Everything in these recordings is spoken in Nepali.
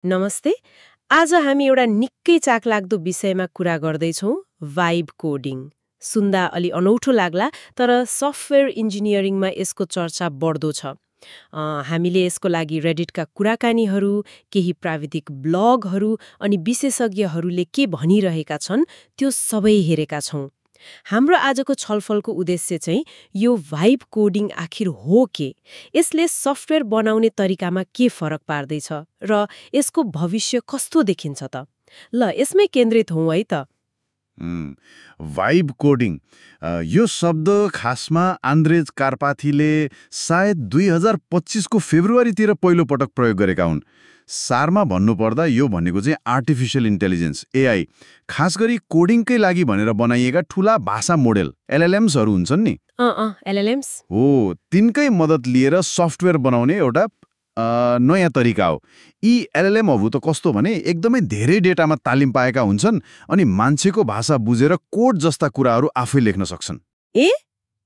नमस्ते। आज हामी एउटा निकै चाखलाग्दो विषयमा कुरा गर्दैछौँ, वाइब कोडिङ। सुन्दा अलि अनौठो लाग्ला, तर सफ्टवेयर इन्जिनियरिङमा यसको चर्चा बढ्दो छ। हामीले यसको लागि रेडिटका कुराकानीहरू, केही प्राविधिक ब्लगहरू अनि विशेषज्ञहरूले के भनिरहेका छन् त्यो सबै हेरेका छौँ। हाम्रो आजको छलफलको उद्देश्य चाहिँ यो भाइब कोडिङ आखिर हो के, यसले सफ्टवेयर बनाउने तरिकामा के फरक पार्दैछ र यसको भविष्य कस्तो देखिन्छ त। ल यसमै केन्द्रित हौँ है त। वाइब कोडिङ यो शब्द खासमा आन्द्रेज कार्पाथीले सायद 2025 को फेब्रुअरीतिर पहिलो पटक प्रयोग गरेका हुन्। सारमा भन्नुपर्दा यो भनेको चाहिँ आर्टिफिशियल इन्टेलिजेन्स एआई, खास गरी कोडिङकै लागि भनेर बनाइएका ठूला भाषा मोडेल एलएलएम्सहरू हुन्छन् नि। एलएलएम्स हो, तिनकै मद्दत लिएर सफ्टवेयर बनाउने एउटा नयाँ तरिका हो। यी एलएलएमहरू त कस्तो भने एकदमै धेरै डेटामा तालिम पाएका हुन्छन् अनि मान्छेको भाषा बुझेर कोड जस्ता कुराहरू आफै लेख्न सक्छन्।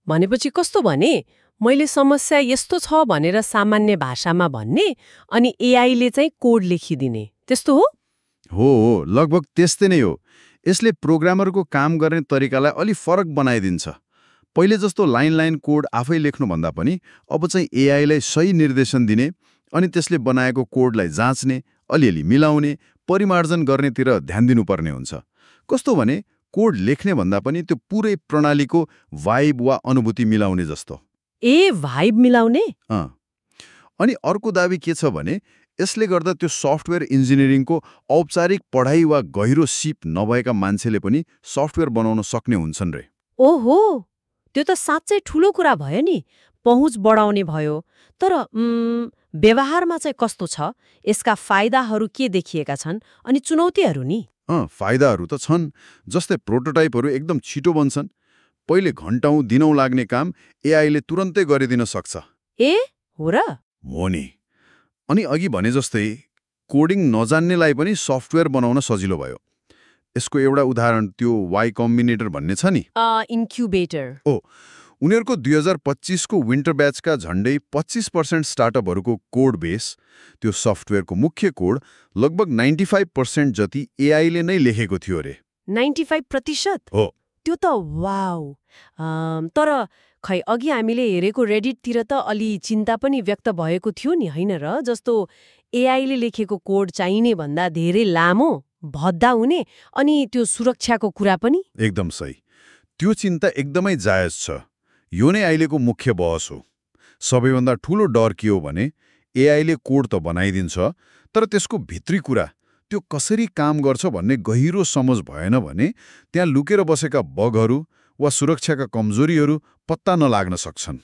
भनेपछि कस्तो भने मैले समस्या यस्तो छ भनेर सामान्य भाषामा भन्ने अनि एआईले चाहिँ कोड लेखिदिने, त्यस्तो हो? हो, लगभग त्यस्तै नै हो। यसले प्रोग्रामरको काम गर्ने तरिकालाई अलि फरक बनाइदिन्छ। पहिले जस्तो लाइन कोड आफै लेख्नुभन्दा पनि अब चाहिँ एआईलाई सही निर्देशन दिने अनि त्यसले बनाएको कोडलाई जाँच्ने, अलिअलि मिलाउने, परिमार्जन गर्नेतिर ध्यान दिनुपर्ने हुन्छ। कस्तो भने कोड लेख्ने भन्दा पनि त्यो पुरै प्रणालीको वाइब वा अनुभूति मिलाउने जस्तो। भाइब मिलाउने? अनि अर्को दाबी के छ भने यसले गर्दा त्यो सफ्टवेयर इन्जिनियरिङको औपचारिक पढाइ वा गहिरो सिप नभएका मान्छेले पनि सफ्टवेयर बनाउन सक्ने हुन्छन् रे। ओहो, त्यो त साँच्चै ठुलो कुरा भयो नि। पहुँच बढाउने भयो। तर व्यवहारमा चाहिँ कस्तो छ? यसका फाइदाहरू के देखिएका छन् अनि चुनौतीहरू नि? फाइदाहरू त छन्। जस्तै प्रोटोटाइपहरू एकदम छिटो बन्छन्। पहिले घन्टौं दिनौं लाग्ने काम एआईले तुरन्तै गरिदिन सक्छ। हो र? हो नि। अनि अघि भने जस्तै कोडिङ नजान्नेलाई पनि सफ्टवेयर बनाउन सजिलो भयो। यसको एउटा उदाहरण त्यो वाइ कम्बिनेटर भन्ने छ नि, इन्क्युबेटर। उनीहरूको 2025 को विन्टर ब्याचका झण्डै 25% स्टार्टअपहरूको कोड बेस, त्यो सफ्टवेयरको मुख्य कोड लगभग 95% जति एआईले नै लेखेको थियो रे। 95%? हो। त्यो त वाउ। तर खै अघि हामीले हेरेको रेडिटतिर त अलि चिन्ता पनि व्यक्त भएको थियो नि, होइन र? जस्तो एआईले लेखेको कोड चाहिने भन्दा धेरै लामो, भद्दा हुने अनि त्यो सुरक्षाको कुरा पनि। एकदम सही। त्यो चिन्ता एकदमै जायज छ। यो नै अहिलेको मुख्य बहस हो। सबैभन्दा ठूलो डर के हो भने एआईले कोड त बनाइदिन्छ, तर त्यसको भित्री कुरा, त्यो कसरी काम गर्छ भन्ने गहिरो समझ भएन भने त्यहाँ लुकेर बसेका बगहरू वा सुरक्षाका कमजोरीहरू पत्ता नलाग्न सक्छन्।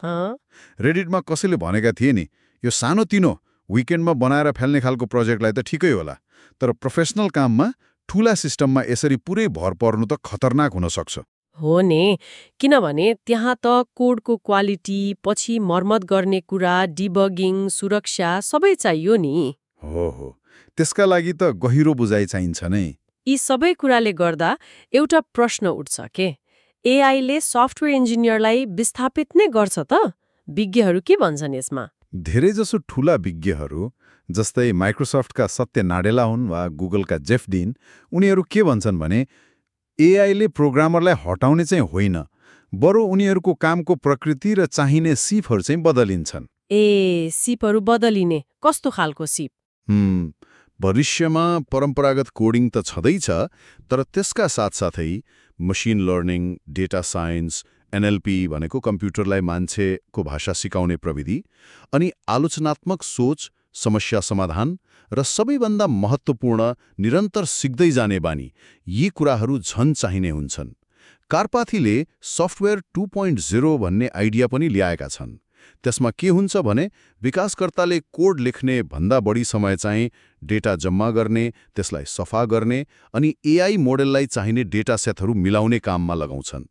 रेडिटमा कसैले भनेका थिए नि, यो सानोतिनो विकेन्डमा बनाएर फाल्ने खालको प्रोजेक्टलाई त ठिकै होला, तर प्रोफेसनल काममा ठूला सिस्टममा यसरी पुरै भर पर्नु त खतरनाक हुन सक्छ। हो नि, किनभने त्यहाँ त कोडको क्वालिटी, पछि मर्मत गर्ने कुरा, डिबगिङ, सुरक्षा सबै चाहियो नि। हो, त्यसका लागि त गहिरो बुझाइ चाहिन्छ नै। यी सबै कुराले गर्दा एउटा प्रश्न उठ्छ के, एआईले सफ्टवेयर इन्जिनियरलाई विस्थापित नै गर्छ त? विज्ञहरू के भन्छन् यसमा? धेरैजसो ठूला विज्ञहरू, जस्तै माइक्रोसफ्टका सत्य नाडेला हुन् वा गुगलका जेफ डिन, उनीहरू के भन्छन् भने एआईले प्रोग्रामरलाई हटाउने चाहिँ होइन, बरु उनीहरूको कामको प्रकृति र चाहिने सिपहरू चाहिँ बदलिन्छन्। सिपहरू बदलिने? कस्तो खालको सिप? भविष्यमा परम्परागत कोडिङ त छँदैछ, तर त्यसका साथसाथै machine learning, data science, NLP भनेको कम्प्युटरलाई मान्छेको भाषा सिकाउने प्रविधि, अनि आलोचनात्मक सोच, समस्या समाधान र सबैभन्दा महत्त्वपूर्ण निरन्तर सिक्दै जाने बानी, यी कुराहरू झन् चाहिने हुन्छन्। कार्पाथीले सफ्टवेयर 2.0 भन्ने आइडिया पनि ल्याएका छन्। त्यसमा के हुन्छ भने विकासकर्ताले कोड लेख्ने भन्दा बढी समय चाहिँ डेटा जम्मा गर्ने, त्यसलाई सफा गर्ने अनि एआई मोडेललाई चाहिने डेटा सेटहरू मिलाउने काममा लगाउँछन्।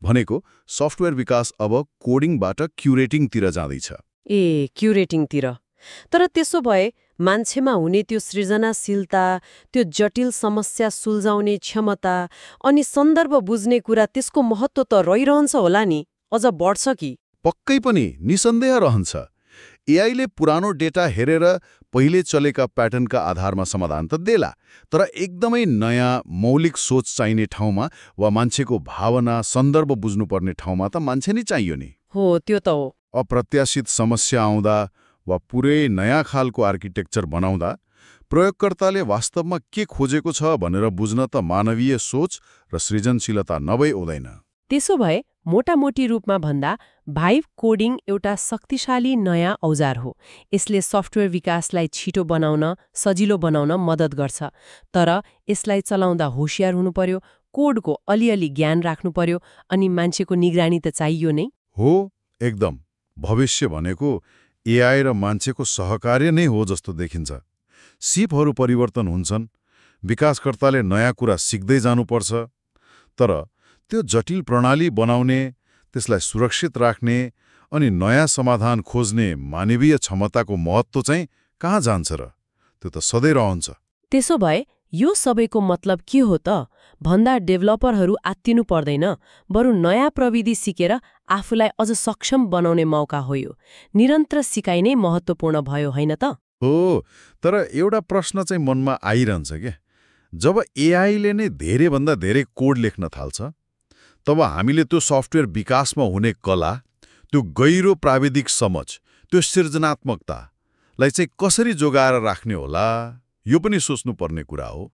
भनेको सफ्टवेयर विकास अब कोडिङबाट क्युरेटिङतिर जाँदैछ। क्युरेटिङतिर? तर त्यसो भए मान्छेमा हुने त्यो सृजनाशीलता, त्यो जटिल समस्या सुल्झाउने क्षमता अनि सन्दर्भ बुझ्ने कुरा, त्यसको महत्त्व त रहिरहन्छ होला नि, अझ बढ्छ कि? पक्कै पनि, निसन्देह रहन्छ। एआईले पुरानो डेटा हेरेर पहिले चलेका प्याटर्नका आधारमा समाधान त देला, तर एकदमै नयाँ मौलिक सोच चाहिने ठाउँमा वा मान्छेको भावना सन्दर्भ बुझ्नुपर्ने ठाउँमा त मान्छे नै चाहियो नि। हो त्यो त हो। अप्रत्याशित समस्या आउँदा वा पुरै नयाँ खालको आर्किटेक्चर बनाउँदा प्रयोगकर्ताले वास्तवमा के खोजेको छ भनेर बुझ्न त मानवीय सोच र सृजनशीलता नभई हुँदैन। त्यसो भए मोटामोटी रूपमा भन्दा भाइब कोडिङ एउटा शक्तिशाली नयाँ औजार हो। यसले सफ्टवेयर विकासलाई छिटो बनाउन, सजिलो बनाउन मद्दत गर्छ। तर यसलाई चलाउँदा होशियार हुनु पर्यो, कोडको अलिअलि ज्ञान राख्नु पर्यो, अनि मान्छेको निगरानी त चाहियो नै। हो, एकदम। भविष्य भनेको एआई र मान्छेको सहकार्य नै हो जस्तो देखिन्छ। सिपहरू परिवर्तन हुन्छन्, विकासकर्ताले नयाँ कुरा सिक्दै जानुपर्छ, तर त्यो जटिल प्रणाली बनाउने, त्यसलाई सुरक्षित राख्ने अनि नयाँ समाधान खोज्ने मानवीय क्षमताको महत्त्व चाहिँ कहाँ जान्छ र? त्यो त सधैँ रहन्छ। त्यसो भए यो सबैको मतलब के हो त भन्दा डेभलपरहरू आत्तिनु पर्दैन, बरु नयाँ प्रविधि सिकेर आफूलाई अझ सक्षम बनाउने मौका हो। यो निरन्तर सिकाइ नै महत्त्वपूर्ण भयो होइन त? हो, तर एउटा प्रश्न चाहिँ मनमा आइरहन्छ के, जब एआईले नै धेरैभन्दा धेरै कोड लेख्न थाल्छ, तब हामीले त्यो सफ्टवेयर विकासमा हुने कला, त्यो गहिरो प्राविधिक समझ, त्यो सृजनात्मकतालाई चाहिँ कसरी जोगाएर राख्ने होला, यो पनि सोच्नुपर्ने कुरा हो।